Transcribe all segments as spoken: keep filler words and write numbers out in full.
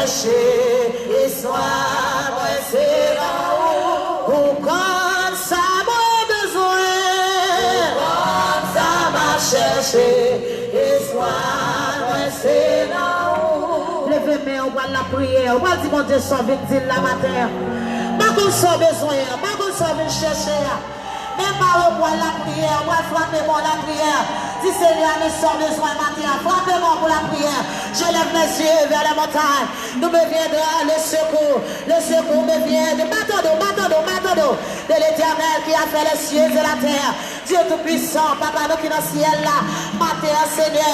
Chèche, espwa mwen se nan ou. Ou konn sa mwen bezwen. Ou konn sa m ap chèche. Espwa mwen se nan ou. Leve men w, ou pral lapriyè. Ou pral di Bondye sa w vin di l la maten an. M pa konn sa w bezwen an. M pa konn sa w vin chèche a. Men pa w pral lapriyè, w pral frape men w lapriyè. Di, Senyè, men sa w bezwen maten an. Frape men w pou lapriyè. Je lève mes yeux vers les montagnes. D'où me viendra le secours. Le secours me vient de, m pa tande w, m pa tande w, m pa tande w. De l'Éternel qui a fait les cieux et la terre. Dieu Tout-Puissant, Papa nou ki nan syèl la, maten an, Senyè,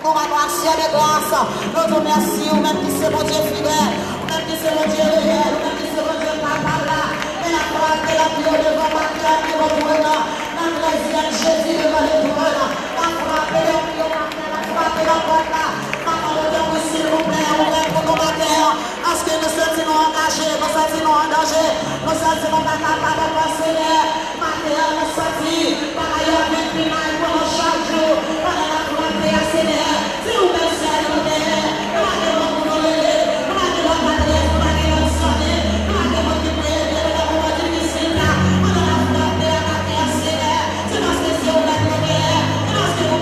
nou ba nou aksyon de gras. Nou di w mèsi, ou menm ki se Bondye fidèl, ou menm ki se Bondye reyèl, ou menm ki se Bondye kapab la. Men la frape nan pye w devan maten an ki gon twòn nan, nan trèzyèm Jezi devan le twòn. La frape nan pye w maten an, la frape nan pòt la. Papa nou tanpri, silvouplè, ouvè pou nou maten an. Paske nou santi nou angaje, nou santi nou an danje, nou santi nou pa kapab ankò, Senyè. Maten an, nou santi bagay yo ap vin pi mal pou nou chak jou. Pandan n ap frape a, Senyè, se ou menm sèl nou genyen. Nou pa gen lòt pou nou rele, nou pa gen lòt adrès, nou pa gen lòt zanmi, nou pa gen moun ki pou ede nou nan moman difisil la. Pandan n ap frape a maten an, Senyè, se paske se ou menm nou genyen, se paske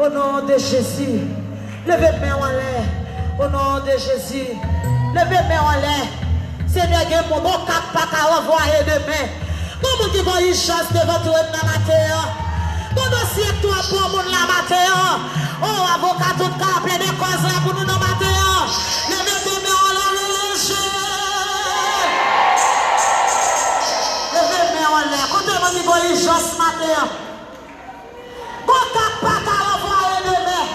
O non de Jezi, leve men w anlè. O non de Jezi, leve men w anlè. Senyè, gen moun, gon k ap pa ka ranvwaye demen. Gon moun ki gon ijans devan twòn nan maten an. Gon dosye k twòp pou moun nan maten an. O, avoka tout ka plede kòz la pou nou nan maten an. Leve men w anlè, leve men w anlè. Kote moun ki gon ijans maten an? Gon k ap pa ka ranvwaye demen.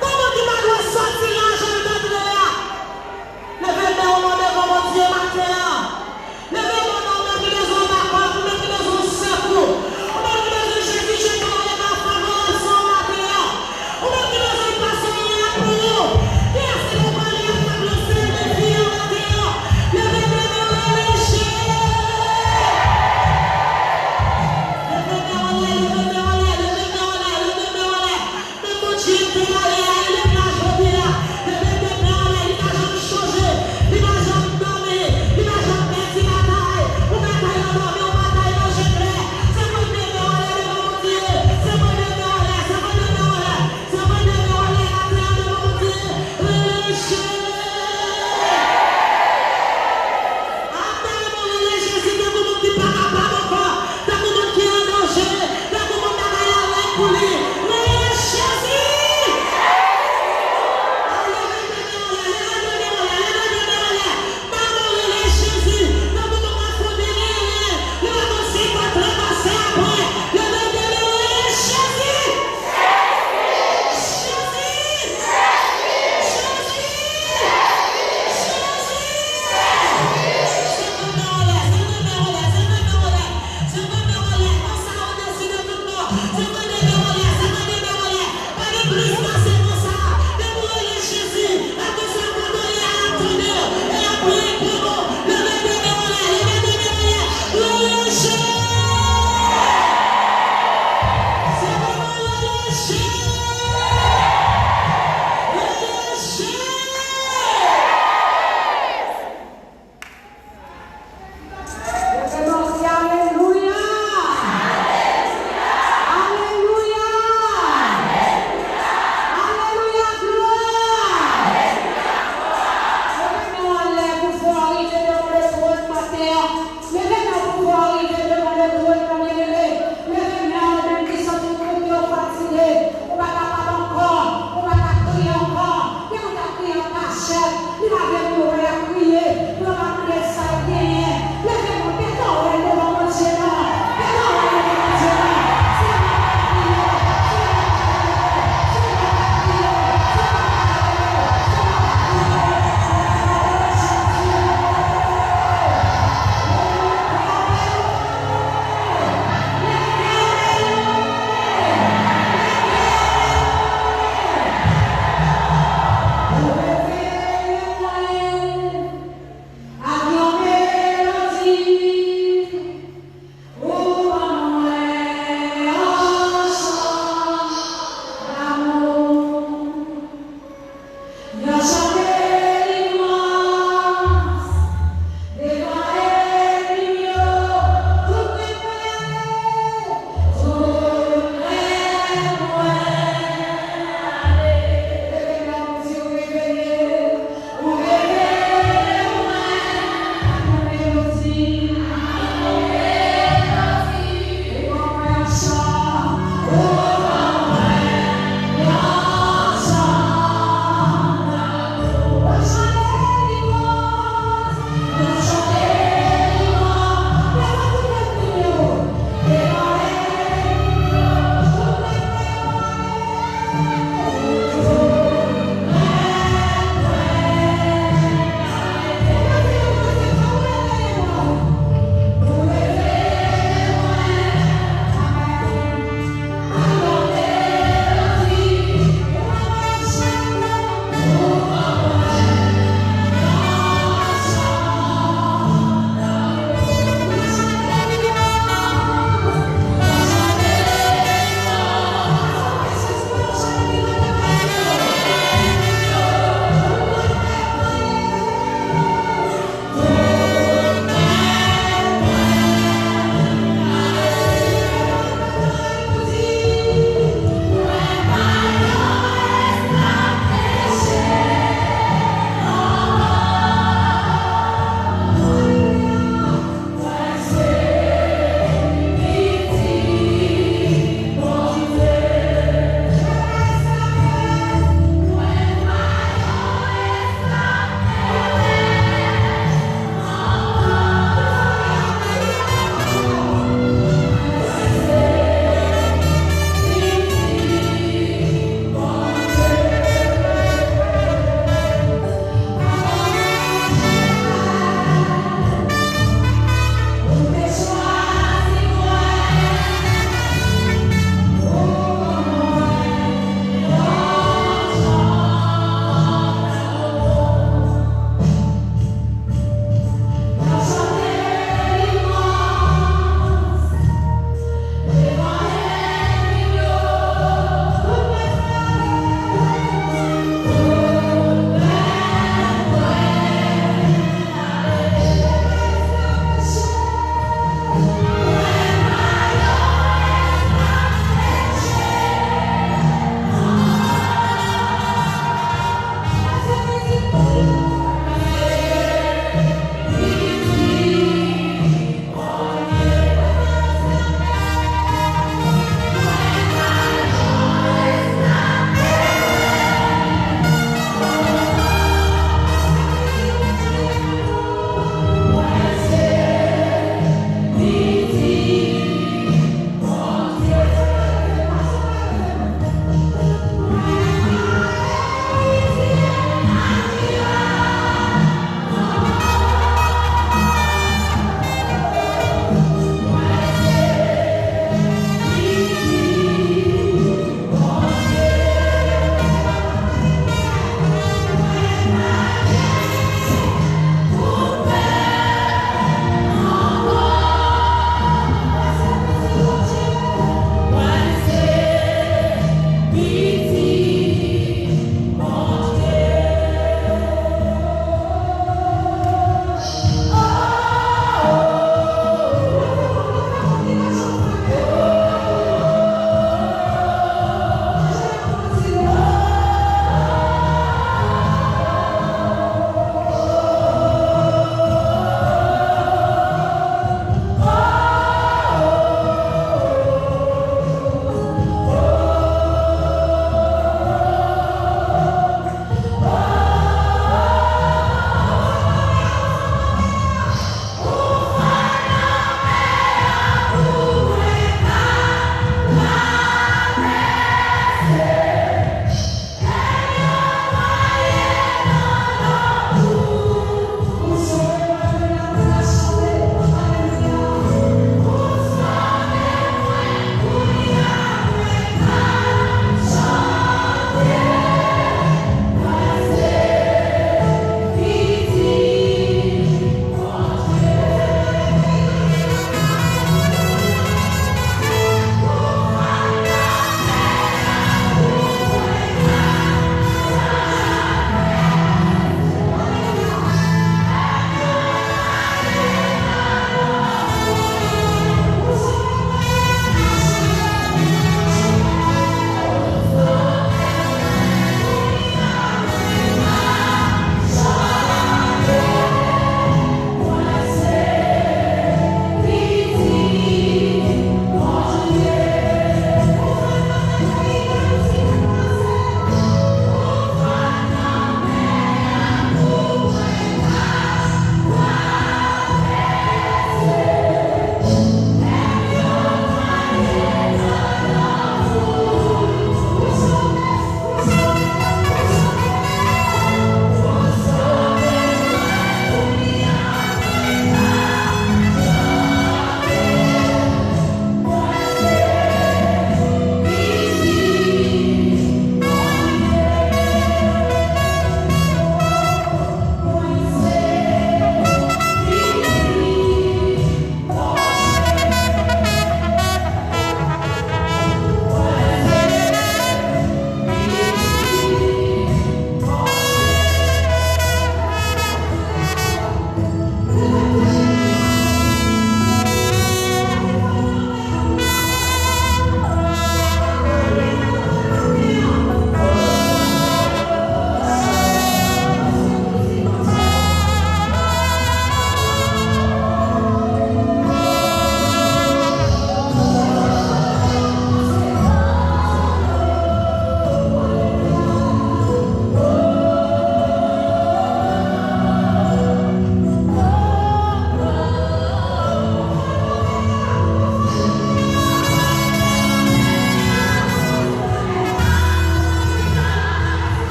Gon moun ki pa dwe sòti nan jan l t antre a. Leve men w non devan Bondye maten an. Leve men w non, ou menm ki bezwen yon lakòz, ou menm ki bezwen yon sekou. Ou menm ki bezwen Jezi jete yon rega favè sou w maten an. Ou menm ki bezwen l pase yon men pou ou. Kiyès ki pou pale ak sa k lanse yon defi an maten an? Leve men w non, leve men w.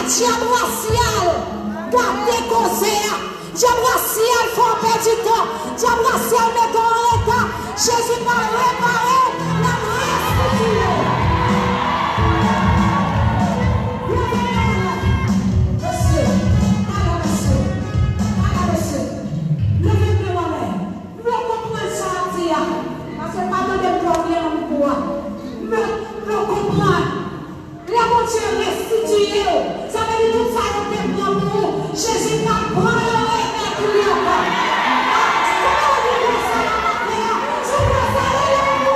Dyab rasyal gate koze a. Dyab rasyal fè w pèdi tan. Dyab rasyal mete w an reta. Jezi pral repare w. L ap restitiye w. Leve men w anlè. Mesye, ala mesye, ala mesye. Leve men w anlè. M konprann sa w ap di a. Paske pa tande m twò byen nan mikwo a. Men, men konprann. Lè Bondye restitiye w, sa vle di tout sa yo te pran pou ou, Jezi pral pran yo remèt ou li ankò. Ah, sa vle di konsa nan maten an, si w kwè sa, leve men w.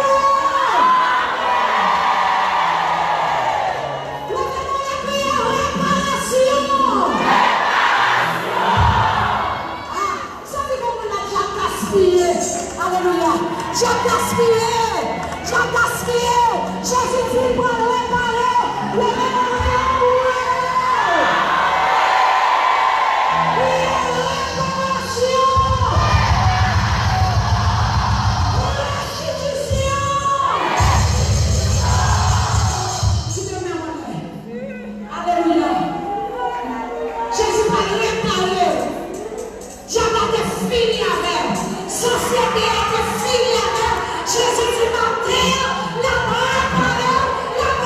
Leve men w, kriye reparasyon. Ah, Santi kòman dyab gaspiye. Alelouya. Dyab gaspiye. Dyab gaspiye. Jezi di l pral repare. Leve men w, alelouya. Kriye reparasyon. Restitisyon. Kite men w anlè. Alelouya. Jezi pral repare w. Dyab la te fini avè w. Sosyete a te fini avè w. Jezi di maten an, l ap repare w, l ap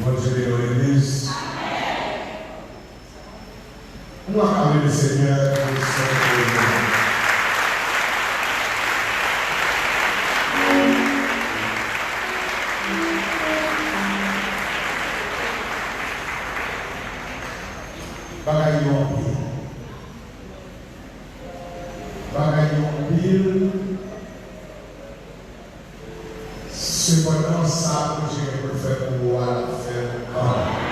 Bondye beni w, legliz. Nou aklame Lesenyè pou Sent Reveryonn. Bagay yo anpil. Bagay yo anpil. Sepandan, sa Bondye gen pou l fè pou ou a, l ap fè l kanmenm.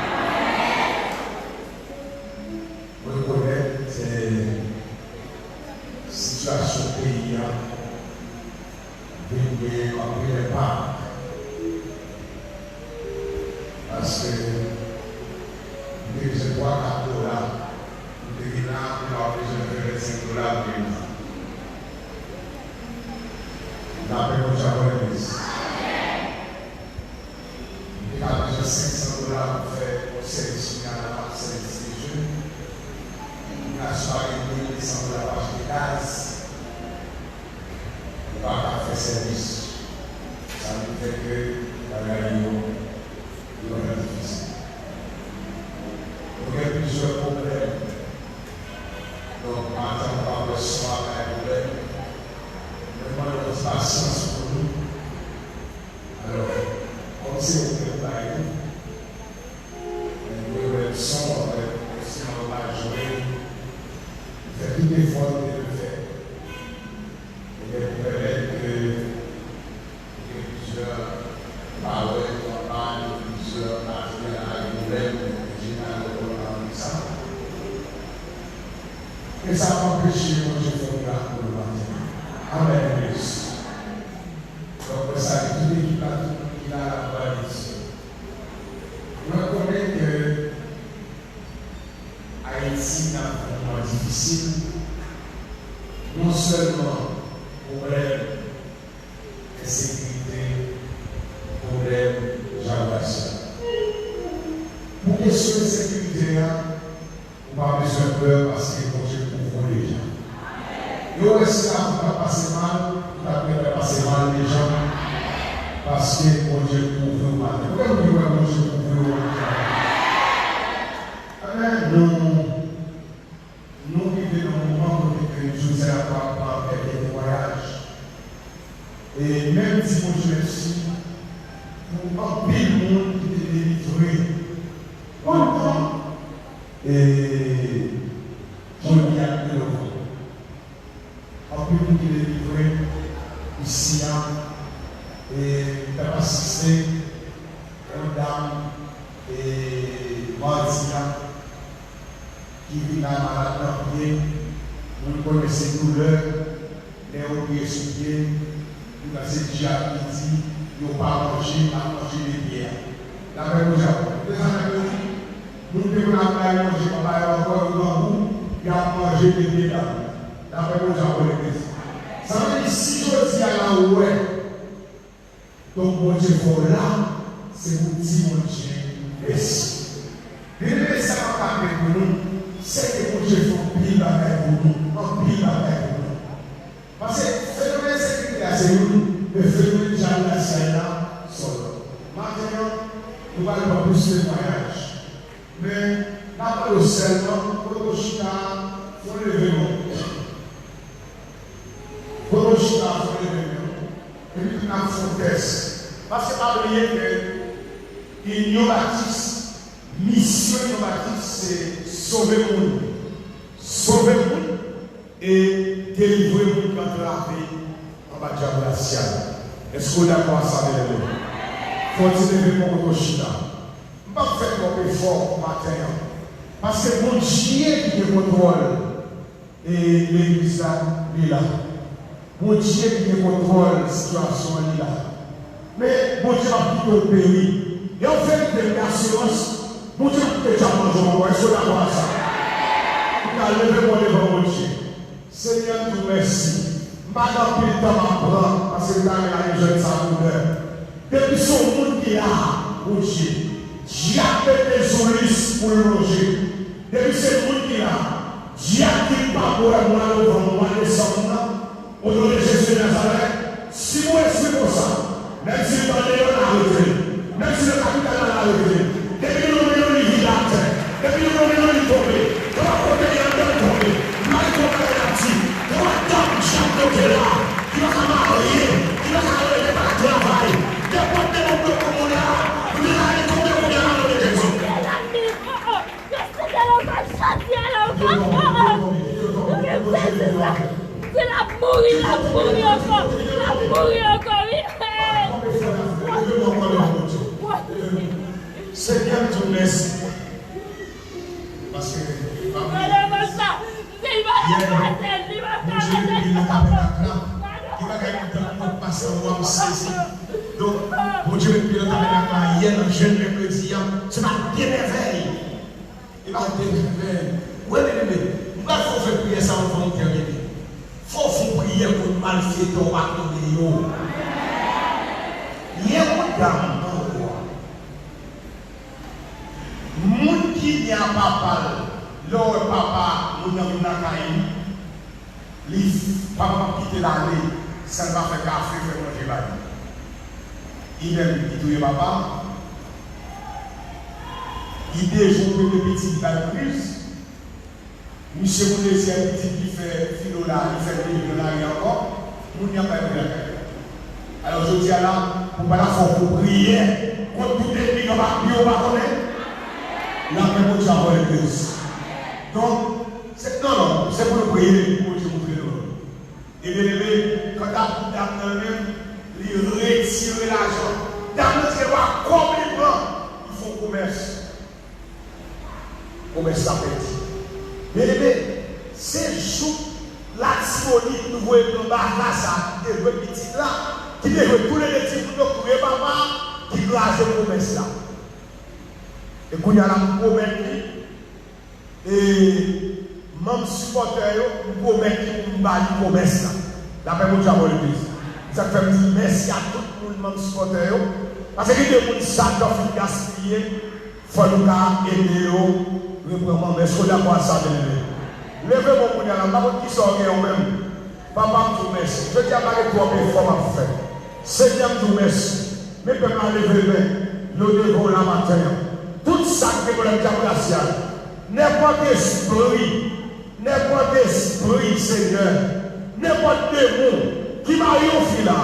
Rekonèt, eh, sitiyasyon peyi a vin gen anpil enpak. Paske m te bezwen twa, kat dola. M te gen la, m te pa bezwen fè vennsenk dola pou vin la. Lapè Bondye avè w, legliz. M te ka bezwen senk san dola pou fè yon sèvis, kounye a la, m ap sèvis de jèn. Kounye a, si w pa gen mil de san dola pou achte gaz, ou pa ka fè sèvis. Sa vin fè ke bagay yo yo trè difisil. Nou gen plizyè pwoblèm. Donk, maten, nou pa wè son a bay pwoblèm. Mwen mande yon ti pasyans pou nou. Alò, kòm se ou menm bay tou, men nou dwe wè son an, wè enstriman yo pa jwe. Nou fè tout efò nou te dwe fè. Ebyen, pou pèmèt ke gen plizyè pawòl ki anba, gen plizyè materyal ak pwoblèm, enjenyè yo konn anpil sa. Men sa pa anpeche Bondye fè yon mirak pou nou maten an. Amèn, legliz. Donk, mwen salye tout ekip la, tout moun ki la, la glwa de Dye. Mwen konnen ke Ayiti nan yon moman difisil, non sèlman pwoblèm ensekirite, pwoblèm djab rasyal. Pou kesyon ensekirite a, ou pa bezwen pè paske Bondye kouvri w deja. Yo wè si lavi w t ap pase mal, ou t ap gentan pase mal deja, paske Bondye kouvri w maten. Konbyen moun ki kwè Bondye kouvri w maten? Amèn. Nou, nou rive nan moman kote ke jodi a nou ap pran kèk temwayaj. E menm di Bondye mèsi pou anpil moun ki te delivre. Kontan. E jodi a, nou te devan. Anpil moun ki delivre isi a, e m t ap asiste yon dam, e madi a, ki vin la malad nan pye, moun konnen se doulè, lè yo pye sou pye, yo ka se dyab ki di, yo pa manje, ap manje de pye a. Lapè Bondye avè w. Te sa nèg yo di, moun te konn ap bay manje, pa bay ankò, yo grangou, y ap manje de pye dam. Lapè Bondye avè w, legliz. Sa vle di, si jodi a la ou wè, donk, Bondye fè w la, se pou w di Bondye mèsi. Byeneme, sa m ap raple pou nou, se ke Bondye fè anpil bagay pou nou, anpil bagay pou nou. Paske fenomèn ensekirite a se youn, men fenomèn djab rasyal la, se yon lòt. Maten an, nou pral pran plis temwayaj. Men, n ap mande w sèlman, kote w chita a, fè w leve men w. Kote w chita a, fè w leve men w. Epi tou n ap fè yon tès. Paske pa bliye ke Inyon Batis, misyon Inyon Batis se sove moun. Sove moun e delivre moun ki antrave anba djab rasyal. Èske w dakò ak sa, byeneme? Fò w ti leve men w kote w chita. M p ap fè twòp efò maten an. Paske Bondye ki gen kontwòl e legliz la, li la. Bondye ki gen kontwòl sitiyasyon an, li la. Men Bondye p ap kite w peri. E an verite, m gen asirans, Bondye p ap kite dyab manje w ankò. Èske w dakò ak sa? Ou ka leve men w devan Bondye. Senyè, m di w mèsi. M pa gen anpil tan m ap pran, paske m ta renmen al jwenn sa pou lè. Depi se yon moun ki la, Bondye, dyab mete l sou lis pou l lonje. Depi se moun ki la, dyab di l pa pou wè mwa novanm, mwa desanm nan, o non de Jezi de Nazarèt, si gon espri konsa, menm si l nan deyò l, arete l. Menm si nan kapital la, l arete l. Mouri, l ap mouri ankò. L ap mouri ankò, wi. Hey! Senyè, m di w mèsi. Paske, pa bliye, yè, Bondye vin nan tabènak la. Gen bagay m tande mwen pase anba, m sezi. Donk, Bondye met pye nan tabènak la yè nan jèn mèkredi a. Se pa de mèvèy. E pa de mèvèy. Wi, byeneme, m pral fè w fè priyè sa anvan m tèmine. Fò w fè yon priyè kont malfetè w ak nonm yo. Yè, yon dam anwo a. Moun ki di a papa l, lè w wè papa moun nan vin lakay ou, li, papa p ap kite l ale san l pa fè kafe, fè manje ba li. Idèm, li touye papa l. Li dejoure pitit, li ba l kriz. Misye pou dezyèm pitit li fè filo la, li fè l dejoure nan lari ankò, moun nan pa vin lakay li. Alò, jodi a la, pou pa la fòk ou priye kont tout ènmi nan pa, yo pa konnen. Lapè Bondye avè w legliz. Donk, se, non, non, se pou nou priye, pou Bondye montre nou. E byeneme, kanta pou dam nan menm, li retire lajan. Dam nan se pa kòb li pran, li fè yon komès. Komès la pèdi. Byeneme, se jouk Latibonit nou voye pran baka sa ki te jwe pitit la, ki te jwe toulede timoun yo, touye papa a, ki kraze komès la. E kounye a la, m pwomèt li, e manm sipòtè yo, m pwomèt li pou m ba li komès la. Lapè Bondye avè w legliz. Sa k fè m di mèsi a tout moun, manm sipòtè yo. Paske gen de moun, sa k yo fin gaspiye, fò nou ka ede yo repran manm. Èske w dakò ak sa, byeneme? Leve men w kounye a la, m pa konn kisa w gen ou menm. Papa, m di w mèsi. Jodi a, pa gen twòp efò m ap fè. Senyè, m di w mèsi. Men pèp la leve men yo devan w la maten an. Tout sa k gen pwoblèm dyab rasyal, nenpòt espri, nenpòt espri, Senyè, nenpòt demon ki marye yon fi la,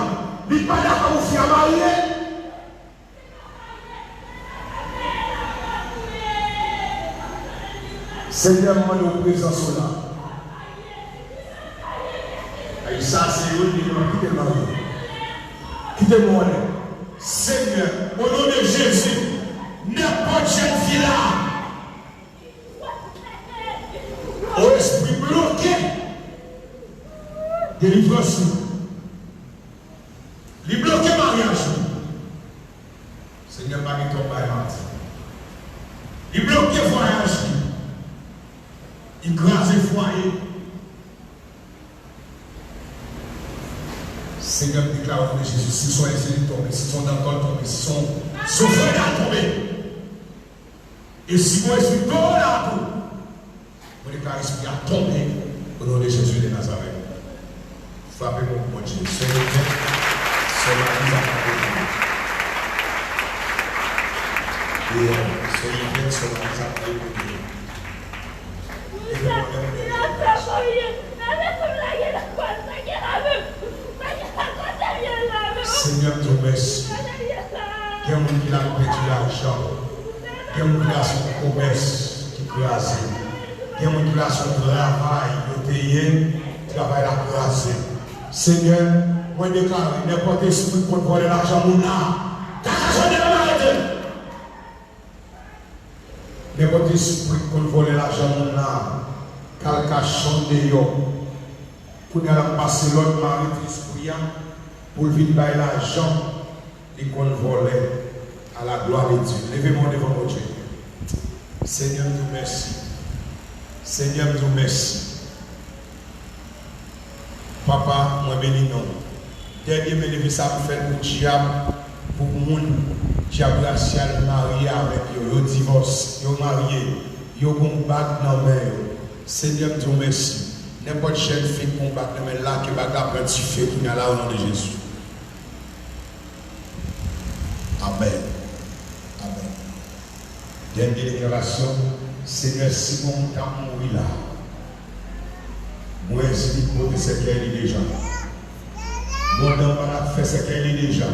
li pa dakò pou fi a marye. Senyè, m mande w prezans ou la. Ay, sa se youn li pran, kite l marye. Kite nou ale. Senyè, o non de Jezi, nenpòt jèn fi la, o espri bloke delivrans li. Li bloke maryaj li. Senyè, pa gen twòp bay manti. Li bloke vwayaj li. Li kraze fwaye. Senyè, m deklare o non de Jezi, si se yon ensilit tonbe, si se yon dantòl tonbe, si se yon, si se yon freda tonbe, e si gon espri toro la tou, mwen deklare espri a tonbe o non de Jezi de Nazarèt. Frape men w pou Bondye. Se yon fèt, se yon mari sa k ap reponn. E, se yon fèt, se yon mari sa k ap reponn. Senyè, m di w mèsi. Gen moun ki la pèdi lajan. Gen moun ki la sou komès ki kraze. Gen moun ki la sou travay yo te ye, travay la kraze. Senyè, mwen deklare, nenpòt espri k konn vòlè lajan moun la, kaka chante nan arete. Nenpòt espri k konn vòlè lajan moun la, k al kache deyò. Kounye a la, m pase lòd, m arete espri a, pou l vin bay lajan li konn vòlè. A la glwa de Dye. Leve men w devan Bondye. Senyè, m di w mèsi. Senyè, m di w mèsi. Papa, mwen beni non w. Dènye men leve sa m fè l pou dyab, pou moun dyab rasyal marye avèk yo, yo divòse, yo marye, yo gon bag nan men yo. Senyè, m di w mèsi. Nenpòt jèn fi k gon bag nan men l la, ke bag la pran dife kounye a la, o non de Jezi. Amèn. Amèn. Dènye deklarasyon, Senyè, si gon moun k ap mouri la, mwen di li pote sèkèy li deja. Gon danmal ap fè sèkèy li deja.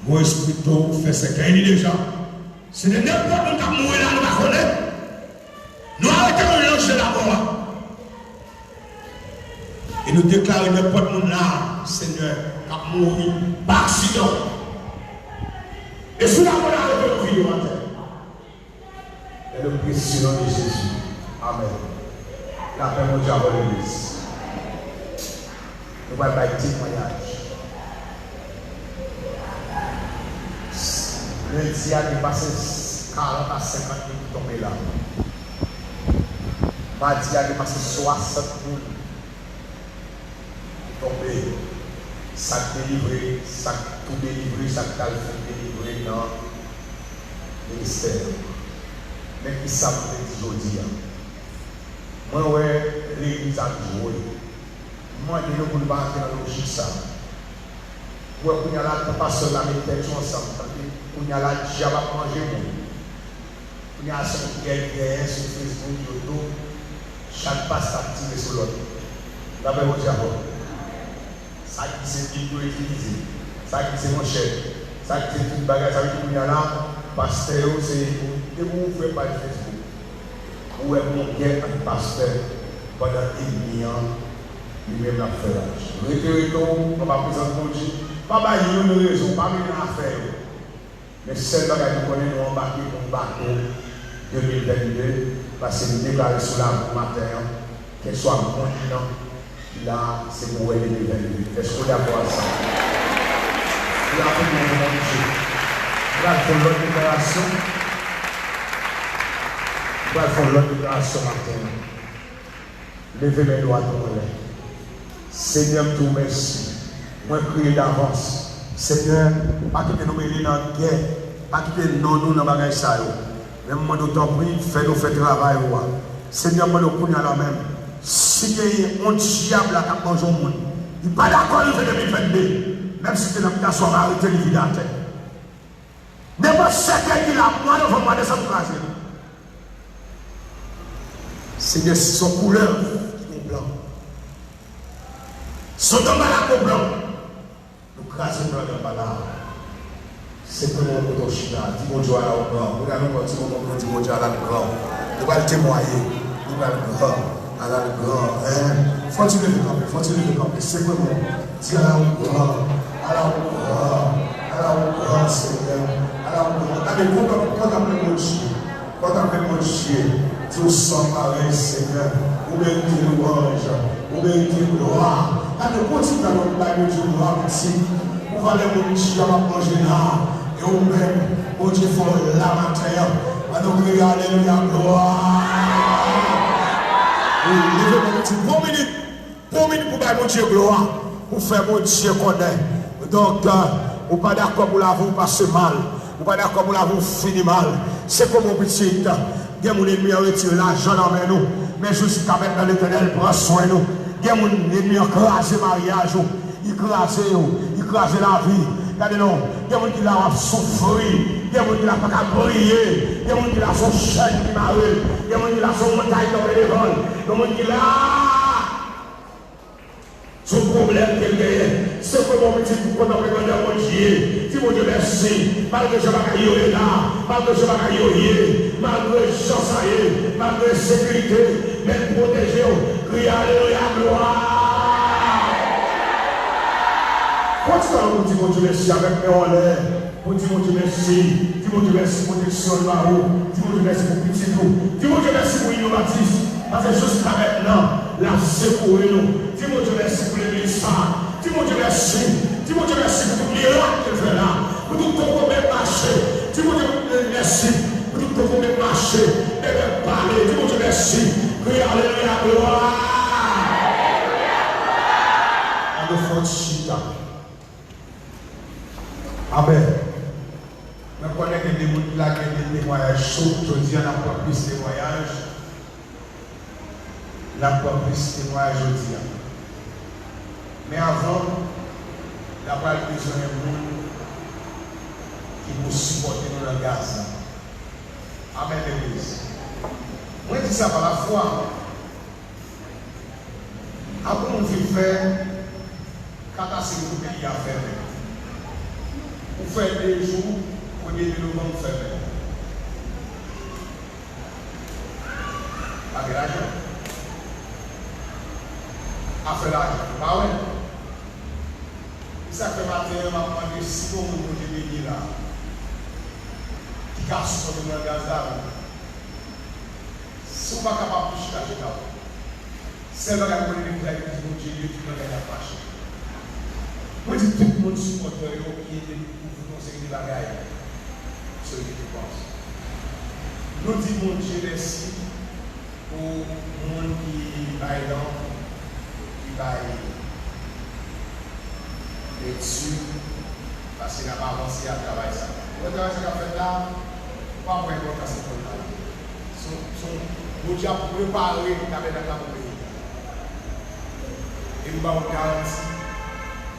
Gon espri toro k fè sèkèy li deja. Senyè, nenpòt moun k ap mouri la, nou pa konnen. Nou arete yon lanj de lamò a. E Nou deklare nenpòt moun la, Senyè, k ap mouri pa aksidan. E sou la moun arete nou vini maten. Lè nou presye nan non de Jezi. Amèn. Lapè Bondye avè w, legliz. Nou pral bay temwayaj. Lendi a, gen pase karant a senkant moun ki tonbe la. Madi a, gen pase swasant moun ki tonbe. Sa k delivre, sa k tou delivre, sa k pral fin delivre nan ministè an. Men kisa m vle di jodi a. Mwen wè legliz ap jwe. M mande nou pou nou pa antre nan lojik sa. Ou wè kounye a la, pastè la met tèt yo ansanm, tande. Kounye a la, dyab ap manje moun. Kounye a, se yon gè k genyen sou Facebook, YouTube. Chak pastè ap tire sou lòt. Lapè Bondye avè w. Sa ki se Bib yo itilize. Sa ki se manchèt. Sa ki se tout bagay. Sa vle di kounye a la, pastè yo, se depi w ouvri paj Facebook, ou wè gon gè ant pastè pandan ènmi an li menm l ap fè laj. Rete, rete w, anba prezans Bondye. Pa bay youn rezon, pa mennen afè yo. Men sèl bagay nou konnen, nou anbake nan yon bato de mil vennde, paske nou deklare sou lavi w maten an, kèlkeswa moun nan ki la, se pou wè de mil vennde. Èske w dakò ak sa? Pou la pou nou, Bondye. Nou pral fè yon lòt deklarasyon. Nou pral fè yon lòt deklarasyon maten an. Leve men dwat ou anlè. Senyè, m di w mèsi. Mwen kriye davans. Senyè, pa kite nou mele nan gè. Pa kite non nou nan bagay sa yo. Men m mande w, tanpri, fè nou fè travay ou a. Senyè, m mande w kounye a la menm, si genyen yon dyab la k ap manje yon moun, li pa dakò rive de mil vennde, menm si se nan mitan swa, m arete li vide atè. Nenpòt sèkèy ki la, mwa novanm, mwa desanm, kraze. Senyè, si se yon koulèv ki gon plan, si se yon danbalak gon plan, nou kraze plan danbalak. Se pou nou kote w chita, di Bondye ala w gran. Ou gade yon ti moman pou nou di Bondye ala l gran. Nou pral temwaye, nou pral gran, ala l gran. Hein? Fò ti leve kanpe, fò ti leve kanpe. Se pou nou di ala w gran, ala w gran, ala w gran, Senyè, ala w gran. Gade, kontan, kontan pou Bondye. Kontan pou Bondye, di w san parèy, Senyè. Ou merite lwanj, ou merite glwa. Gade, kontinye bay Bondye glwa, pitit. Pou valè moun dyab ap manje la, e ou menm, Bondye fè w la maten an. Ann nou kriye alelouya, glwa. Wi, leve men pitit, bon minit. Pwomet pou bay Bondye glwa, pou fè Bondye konnen. Donk, ou pa dakò pou lavi w pase mal, ou pa dakò pou lavi w fini mal. Se kòman w pitit, gen moun ènmi an retire lajan nan men nou, men jiska mentnan Letènèl pran swen nou. Gen moun ènmi an kraze maryaj ou, li kraze yo, li kraze lavi. Gade non, gen moun ki la w ap soufri, gen moun ki la pa ka priye, gen moun ki la se yon chèn ki mare l, gen moun ki la se yon montay kanpe devan l, gen moun ki la Se yon pwoblèm ke l genyen. Se kòman w pitit pou kontan pou grandè Bondye. Di Bondye mèsi. Malgre jan bagay yo ye la, malgre jan bagay yo ye, malgre jan sa ye, malgre ensekirite, men l pwoteje w. Kriye alelouya, glwa! Pran ti tan pou di Bondye mèsi avèk men w anlè. Pou di Bondye mèsi. Di Bondye mèsi pwoteksyon l ba ou. Di Bondye mèsi pou pitit ou. Di Bondye mèsi pou Inyon Batis. Paske jiska mentnan, l ap sekoure nou. Di Bondye mèsi pou legliz sa a. Di Bondye mèsi. Di Bondye mèsi pou tout mirak ke l fè la. Pou tout kokobe k mache. Di Bondye mèsi pou tout kokobe k mache. Bebe pale. Di Bondye mèsi. Kriye alelouya, glwa. Ann nou fè yon ti chita. Amèn. Mwen konnen gen de moun ki la gen de temwayaj cho. Jodi a, n ap pran plis temwayaj. N ap pran plis temwayaj jodi a. Men avan, n ap pral bezwen yon moun ki pou sipòte nou nan gaz la. Amèn, legliz. Mwen di sa pa lafwa. Apre yon vi fè, katastwòf pou peyi a fèmen. Ou fè de jou, premye de novanm fèmen. Pa gen lajan. Afè lajan, nou pa wè. Se sa k fè maten an, m ap mande si gon moun Bondye beni la, ki ka sipòte m nan gaz la, si w pa kapab, tou chita, chita w. Sèl bagay mwen rele pou sa, yo di Bondye, yo di bagay ap mache. Mwen di tout moun sipòtè yo ki ede m kouvri yon seri de bagay. Seri de depans. Nou di Bondye mèsi pou moun ki bay don, ki bay lekti, paske n ap avanse ak travay sa. Ou wè travay sa k ap fèt la, ou pa wè enpòtans li konn la. Son, son, Bondye ap prepare tabènak la pou peyi. E m ba w garanti,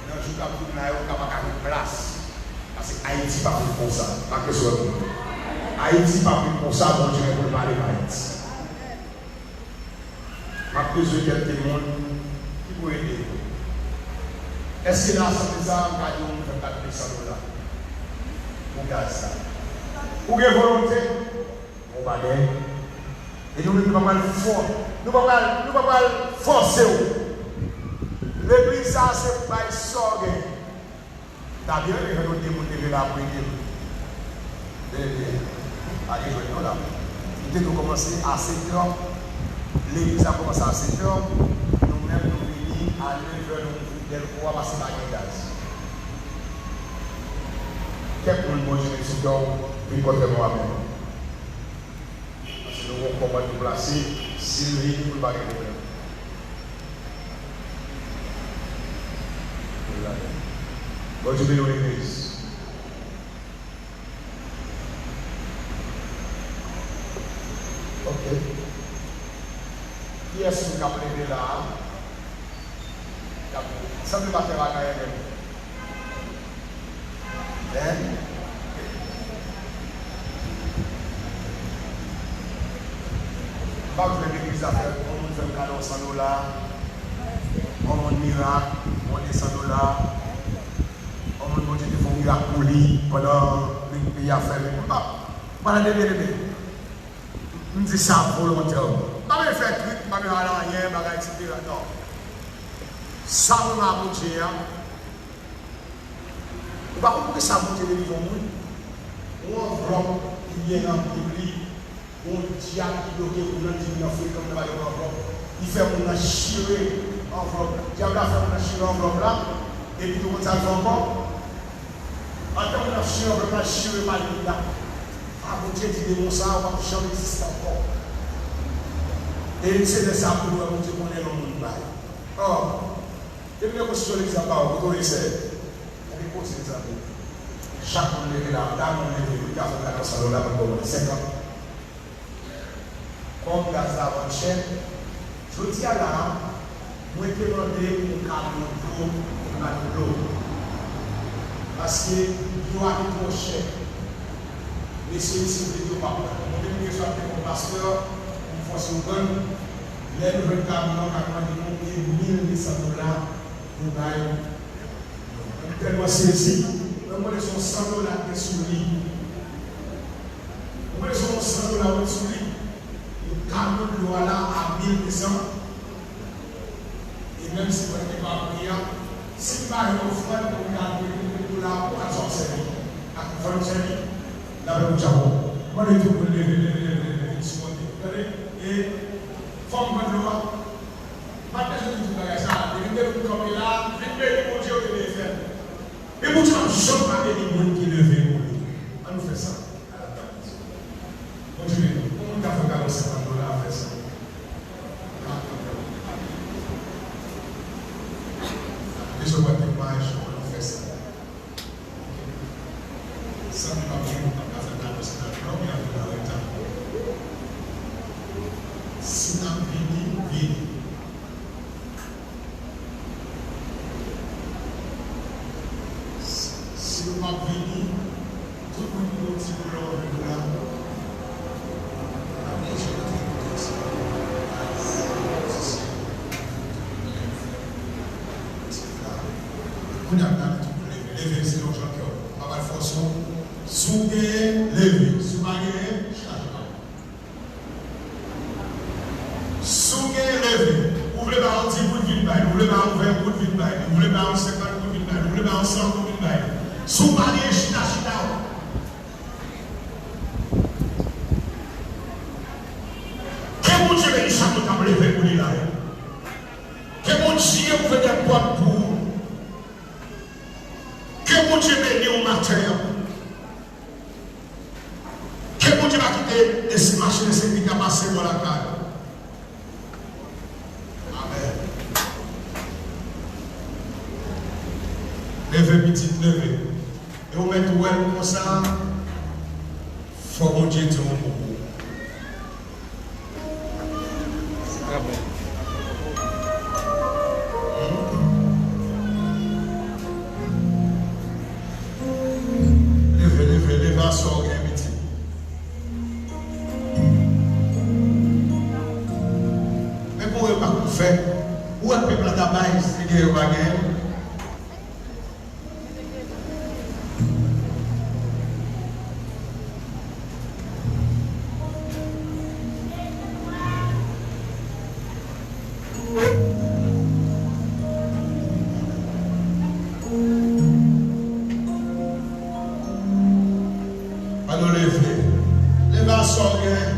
nan jou k ap vini la yo, ka pa ka gen plas. Paske Ayiti pa vin konsa. Make sure pou mwen. Ayiti pa vin konsa, Bondye gen pou l pale pou Ayiti. M ap bezwen kèk timoun ki pou ede nou. Èske nan asanble sa a, m ka di yon moun fè m kat mil san dola pou gaz sa? Ou gen volonte? Bon, pa gen. E nou menm, nou pa pral fò-, nou pa pral, nou pa pral fòse w. Legliz sa a se bay sa w gen. Ta byen, gen yon de moun leve la pou ede m. Byen, byen. Pa gen jwèt non la. Nou te dwe kòmanse a sèt è. Legliz la kòmanse a sèt è. Nou menm, nou vini a nèf è, nou ouvri dèlko a paske pa gen gaz. Kèk moun Bondye mete sou kè w vin kontre nou, amèn. Paske nou gon kòmand nou plase, si l vini, pou l pa gen pwoblèm. Bondye beni w, legliz. Ok. Kiyès moun k ap leve la a? K ap, sanble pa fè bagay menm. Hein? M p ap jwe legliz la fè yon moun fè m kado san dola, yon moun mirak, yon de san dola, yon moun Bondye te fè yon mirak pou li pandan peyi a fèmen. M p ap, m pa nan debe debe. M di sa volontèman. M pa vle fè trik, m pa vle al anyen, bagay, etsetera. Non. Sa mwen ba Bondye a, ou pa konn poukisa Bondye delivre yon moun? Yon anvlòp ki byen ranpli, yon dyab ki bloke moun nan, di moun nan frekan, nan ba yo anvlòp. Li fè moun nan chire anvlòp la. Dyab la fè moun nan chire anvlòp la, epi tou konn sa l fè ankò? Pandan moun ap chire anvlòp la, chire pa l la. A, Bondye di demon sa a, w ap janm egziste ankò. E se lè sa a pou nou wè Bondye konnen lè yon moun bay. Ò, depi lè konstityon legliz la pa ou, kote w ye sè? Gade koze, mezanmi. Chak moun leve la, dam moun leve, wi, ka fè m kado san dola, mwen ba w senkant. Kòm gaz la vann chè, jodi a la a, mwen te mande pou yon kamyon dlo pou n ba nou dlo. Paske dlo a te twò chè. Mesye, si w vle di w p ap pran. Mwen menm, m gen swa te kon pastè, pou m fòse w vann. Lè nou jwenn kamyon an, k ap mande nou e mil de san dola pou bay. Mwen tèlman sezi, mwen konnen se yon san dola ki te sou li. Mwen konnen se yon san dola ki te sou li. Yon kamyon dlo a la a mil de san. E menm si mwen te pa pri a, si m pa gen ofrann pou m ta dwe mil dola pou al sa w sèvi. Ak ofrann w sèvi, n ap fè pou Djabon. Mwen mande tout moun leve, leve, leve, leve, vin sipòte. Tande? E fò m pran dlo a. M pa t bezwen di tout bagay sa a. Depi m te vin kanpe la, vin beni Bondye, yo te byen fè l. Men Bondye p ap janm pa beni moun ki leve pou li. Ann nou fè sa. Ala gad Bondye. Bondye beni w. Pou moun ka fè kado senkant dola, fè sa. Bezwen wè tout bagay cho, ann nou fè sa. Sanble pa gen moun k ap ka fè kado senkant dola, oubyen ap vin an reta. Si n ap vini, vini. Si nou p ap vini, tout moun ki gen yon ti dola w vin la, n ap bezwen antre kote yo, se pa yon bagay, se yon bagay, etsetera. Kounye a, n ap tout moun leve. Leve, se yon jan kè w. M pa pral fòse w. Si w genyen, leve. Si w pa genyen, chaje pa w. Si w genyen, leve. Ou vle ba yo di pou l vin bay, nou vle ba yon ven goud, vin bay. Nou vle ba yon senkant goud, vin bay. Nou vle ba yon san goud, vin bay. Si w pa gen, chita, chita w. Ke Bondye beni sa nou t ap leve pou li la yo. Ke Bondye ouvè de pòt pou ou. Ke Bondye beni w maten an. Ke Bondye pa kite es-, machin ensekirite a pase bò lakay ou. Amèn. Leve, pitit, leve. E ou mèt wè l konsa, fò Bondye di yon mo pou ou. Amèn. Leve, leve, leve a sa w gen, pitit. Men pou yo pa konn fè. Ou wè pèp la ta bay, se gen yo pa gen. Ann nou leve. Leve a sa w gen.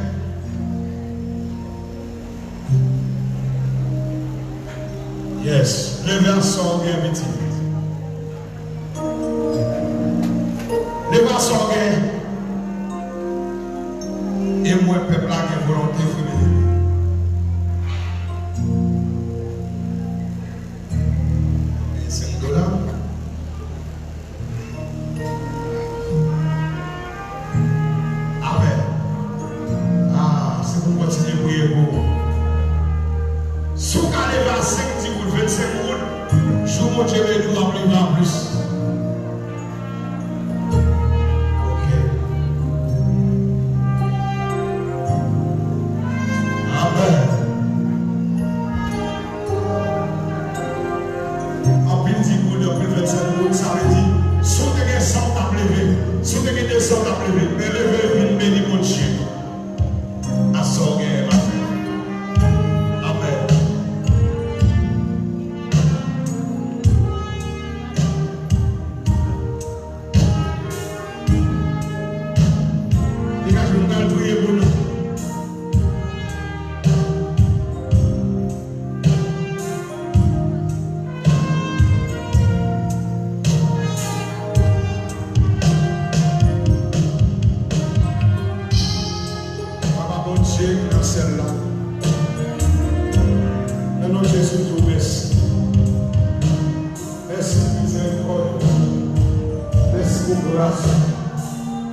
Yes. Leve a sa w gen, pitit. Leve a sa w gen. E m wè pèp la gen volonte vre, byeneme. E senk dola. Amèn. Ah, se pou m kontinye priye pou ou. Si w ka leve a senk, dis goud, vennsenk goud, jou Bondye beni w, w ap leve a plis. Ok. Amèn. Anpil dis goud, anpil vennsenk goud, sa vle di, si w te gen san, w t ap leve. Si w te gen de san, w t ap leve. Men leve, vin beni Bondye. A sa w genyen maten. Amèn. Degaje w, m pral priye pou nou. Papa Bondye ki nan syèl la, nan non Jezi, nou di w mèsi. Mèsi pou mizerikòd ou. Mèsi pou gras ou.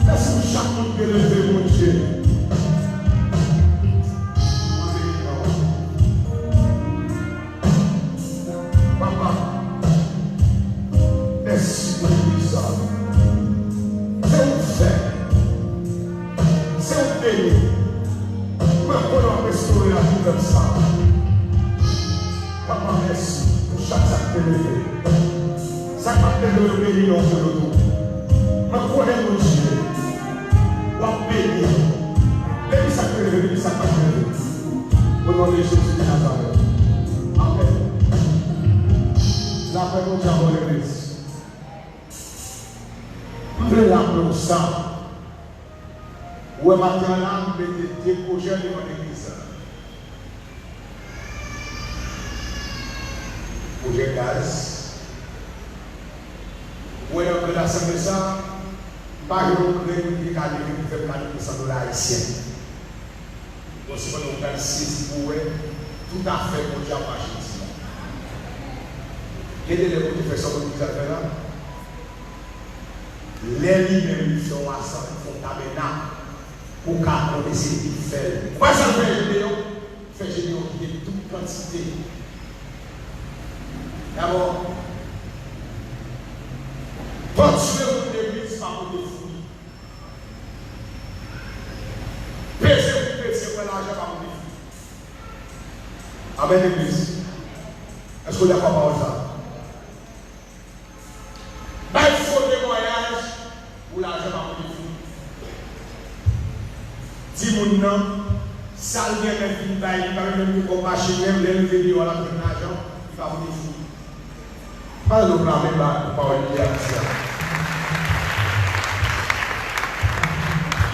Mèsi pou chak moun ki leve, Bondye. Mwen beni non w. Papa, mèsi pou legliz sa. Se ou k fè. Se ou k beni. Mwen konnen w ap restore lavi pèp sa. Papa, mèsi pou chak sa k te leve. Sa k ap leve yo beni non w pou yo tou. Mwen konnen Bondye, w ap beni. Beni sa k te leve, beni sa k p ap leve. O non de Jezi de Nazarèt. Amèn. Lapè Bondye avè w, legliz. M vle raple w sa. Ou wè maten an la, m mete de pwojè devan legliz la. Pwojè gaz. Ou wè nan gran asanble sa, m pa jwenn yon grenn ki te ka leve pou fè m ka dote san dola ayisyen. Bon, sepandan, ou pral sezi pou w wè tout afè Bondye ap mache isi la. Gen de lè pou w te fè sa w konn ki sa l fè la. Lè li menm li fè yon asanble, fè yon tabènak, pou w ka konnen se li k fè l. Ou pa janm fè Jedeyon? Fè Jedeyon kite tout kantite. Dabò, pòtye moun legliz pa pote fwi. Peze pou kretyen pran lajan pa pote fwi. Amèn, legliz. Èske w dakò ak pawòl sa a? Bay fo temwayaj pou lajan pa pote fwi. Di moun nan, sa l gen menm vin bay, li pa menm gen kòb machin, menm lè l rive deyò l ap jwenn lajan, li Pale nou pale ba pawòl li a isi a.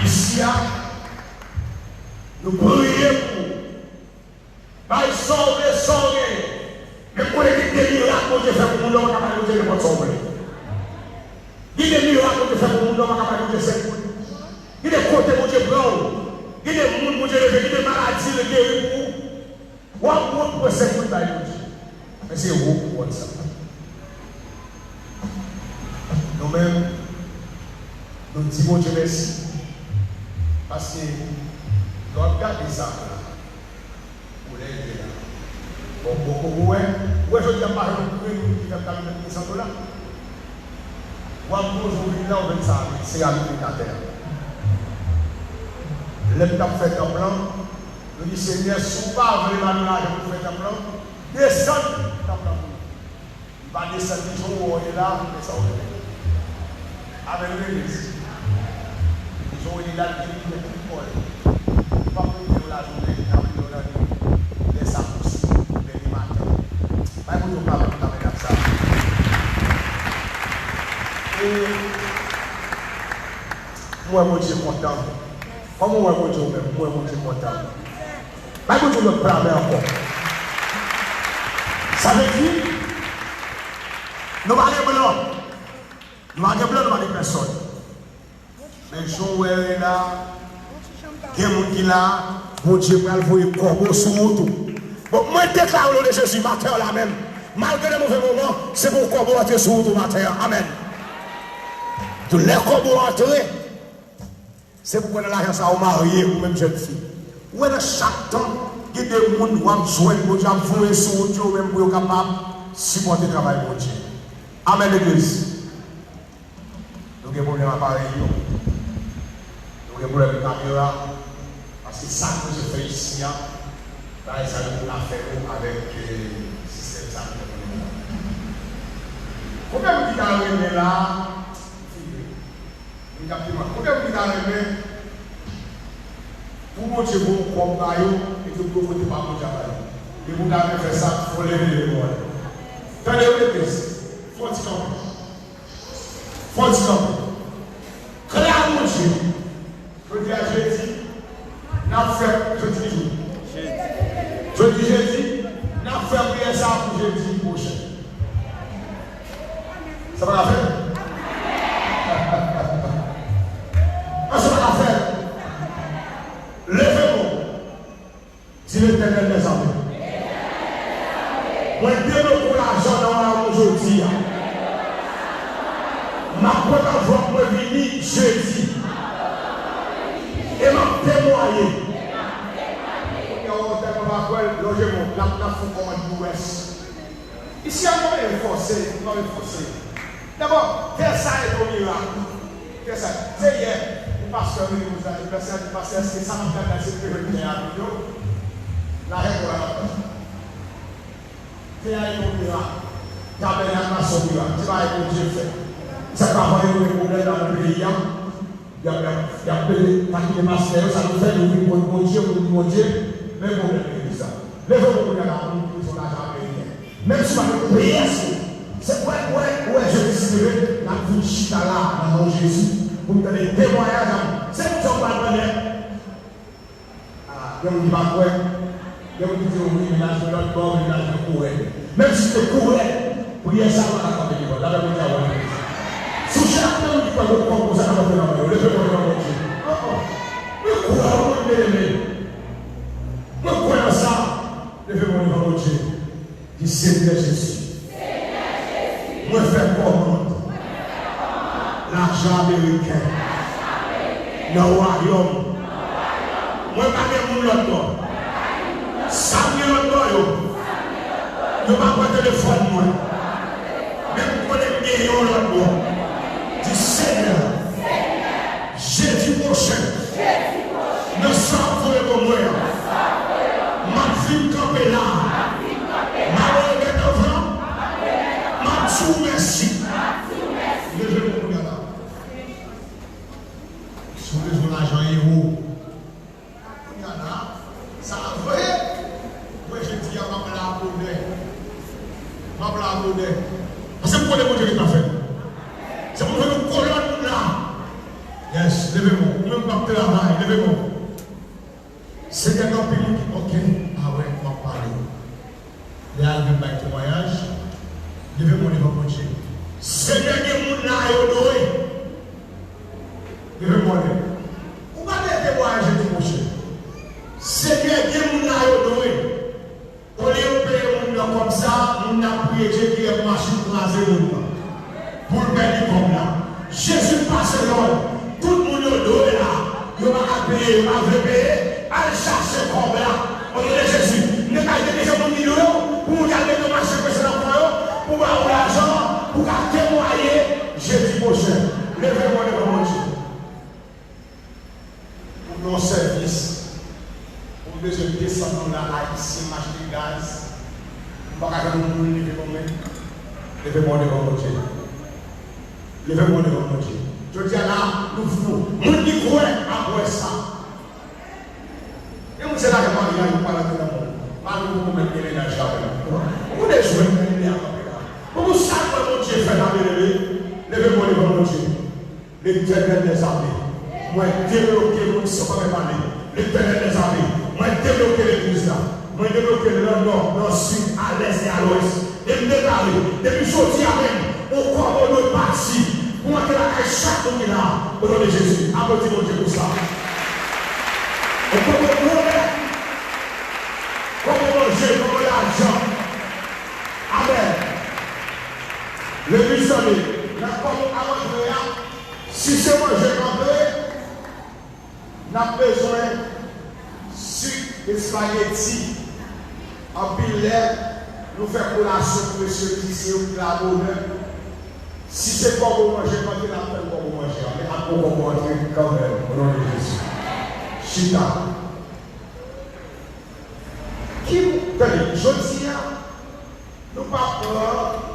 Isi a, nou priye pou ou. Bay sa w vle, sa w genyen. Men m konnen gen de mirak Bondye fè pou moun nan, ou pa ka bay Bondye nenpòt sa w vle. Gen de mirak Bondye fè pou moun nan, ou pa ka bay Bondye senk goud. Gen de kote Bondye pran w. Gen de moun Bondye leve, gen de maladi l geri pou ou. W ap wont pran senk goud bay Bondye. Men se ou pou wont sa. Nou menm, nou di Bondye mèsi. Paske, lè w ap gade sa la, ou lè l ye la. Bon, bon, bon, ou wè, ou wè jodi a pa yon grenn moun ki fè m ta met mil san dola. W ap gon jou vin la, ou jwenn sa, se seramik ki atè a. Lè m t ap fè tanp lan, nou di, Senyè, si w pa vle ba nou lajan pou fè tanp lan, desann tanp lan pou nou. Li pa desann li jan w wè w ye la, men sa w rele. Amèn, legliz. Li jan w ye la, li gen limyè tout kò l. Li p ap rete w lajounen, li ap rete w lannwit. Lè sa posib, lè li maten. Bay Bondye yon klapè pou tabernak sa. E m wè Bondye kontan. Kòman w wè Bondye ou menm? M wè Bondye kontan. Bay Bondye yon lòt klapè ankò. Sa vle di, nou pa gen blan. Nou pa gen blan, nou pa gen pèsòn. Men jan w wè yo la, gen moun ki la, Bondye pral voye kòbo sou wout ou. Bon, mwen deklare o non de Jezi, maten an la menm, malgre de move moman, se pou kòbo antre sou wout ou maten an. Amèn. Lè kòbo antre, se pou wè nan lajan sa ou marye, ou menm jèn fi. Ou wè nan chak tan, gen de moun w ap jwenn, Bondye ap voye sou wout yo, menm pou yo kapab sipòte travay Bondye. Amèn, legliz. Nou gen pwoblèm aparèy yo. Nou gen pwoblèm kamera. Paske sa ke Bondye fè isi a, bagay sa yo pou n ap fè yo avèk, eh, sistèm sa nou fè kounye a. Konbyen moun ki ta renmen la, moun k ap temwen, konbyen moun ki ta renmen pou Bondye voye yon kòb ba yo, epi pou yo pote pa Bondye a ba yo? Depi w ta renmen fè sa, fò w leve, leve men w. Tande, legliz, fò w ti kanpe. Fò w ti kanpe. Klè a Bondye. Jodi a jedi, n ap fè, jodi ki jou? Jodi, jedi, n ap fè priyè sa a pou jedi pwochen. Sa pa ka fèt? An, sa pa ka fèt? Leve men w. Di Letènèl dèzame, mwen debloke w lajan nan men w jodi a. M ap pran anvlòp mwen vini jedi. E m ap temwaye. Kounye a, ou tèlman pa kwè l, lonje men w, n ap, n ap fè yon kòmand U S. Isi a, nou pa bezwen fòse, nou pa bezwen fòse. Dabò, tè sa a se yon mirak. Tè sa a, se yè, yon pastè vini pou sa, yon pastè di, pastè, èske sa m ap gade la, se pou jwenn tè a tou? Lajan pou la. Tè a se yon mirak. Tabènak la se yon mirak. Se bagay Bondye fè. Sa k pa voye nou gen pwoblèm nan peyi a. Y ap, y ap, y ap pede pa kite pastè yo, sa nou fè, nou vin konn Bondye, nou di Bondye, men pwoblèm legliz la. Leve men w kounye a la, pou nou bezwen lajan ameriken. Menm si w pa gen pyès, se wè, wè, wè, jodi si Dye vle, n ap vin chita la, nan non Jezi, pou n tande temwayaj a. Se pou sa w pral tande. Ah, gen moun ki pa kwè. Gen moun ki di, "Wi, mennaj mwen lòt bò, mennaj mwen koure." Menm si se koure, priyè sa a pa ka kanpe devan l. Lapè Bondye a wè. Si w chak nan moun ki kwè gon kòb konsa k ap antre nan men yo, leve men w devan Bondye. Oh, oh. Mwen kwè w, mwen byeneme. Mwen kwè nan sa. Leve men w devan Bondye. Di, Senyè Jezi, mwen fè kòmand lajan ameriken nan wayòm. Mwen pa gen moun lòt bò. Sa m gen lòt bò yo, yo pa pran telefòn mwen. Men m konnen m gen yon lòt bò. Di, Senyè, jedi pwochen, nan sa w ap voye pou mwen an, m ap vin kanpe la. M ap voye gèt anvan, m ap di w mèsi. Leve men w kounye a la. Si w bezwen lajan ewo, kounye a la, sa vre. Mwen, jedi a, m ap la bonè. Senyè, gen anpil moun ki, oke, a wè, m ap pale. Lè al vin bay temwayaj, leve men w devan Bondye. Senyè, gen moun la, yo dwe. Leve men w. Ou pa dwe temwayaj jedi pwochen. Senyè, gen moun la, yo dwe. Olye yo peye moun nan kòb sa, moun nan ap priye Dye ki lè machin kraze moun nan. Pou l pèdi kòb la. Jezi pase lòd. Tout moun yo dwe la. Yo pa ka peye, yo pa vle peye. Al chache kòb la. O non de Jezi. M te ka ede deja moun ki dwe yo. Pou moun ki al mete machin prese nan kò yo. Pou ba ou lajan. Pou ka temwaye. Jedi pwochen. Leve men w devan Bondye. Pou fè yon sèvis, pou m bezwen desann dola ayisyen m achte gaz, m pa ka jwenn yon moun leve ban mwen. Leve men w devan Bondye. Leve men w devan Bondye. Jodi a la, nou fou. Moun ki kwè ap wè sa. Gen moun se lajan maryaj ou pa rantre nan moun. Mari ou poko menm gen mennaj la menm. Ou konnen jwèt nan ide a kanpe la. Pou sa kwè Bondye fè ta byeneme, leve men w devan Bondye. Letènèl dèzame, mwen debloke moun san pa mwen pale. Letènèl dèzame, mwen debloke legliz la. Mwen debloke l nan nò, nan sid, a lès e a lwès. E m deklare, depi jodi a menm, yon kòb ou dwe pati pou antre lakay chak moun ki la, o non de Jezi. Aplodi Bondye pou sa. Yon kòb ou dwe, kòb ou manje, kòb ou lajan. Amèn. Legliz, tande, nan kòb ou ap antre a, si se manje k antre, n ap bezwen sik, espageti. Anpil lè, nou fè kolasyon pou mesye ki se yo ki la bonè. Si se kòb ou manje k antre, n ap fè l kòb ou manje a, men ap gon kòb ou antre kanmenm, o non de Jezi. Chita. Ki, tande, jodi a, nou pa pran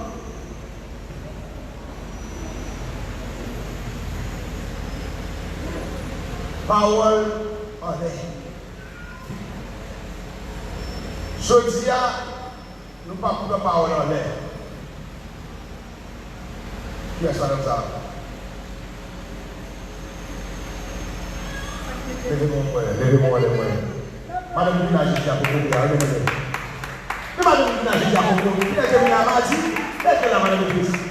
pawòl anlè. Jodi a, nou pa pran pawòl anlè. Kiyès madanm sa a? Leve men w, leve men w, leve men w. Madanm ki vin la jodi a poko vini a, leve men w. Men madanm ki vin la jodi a poko vini. Kilè ke vin la madi? Leve la, madanm legliz.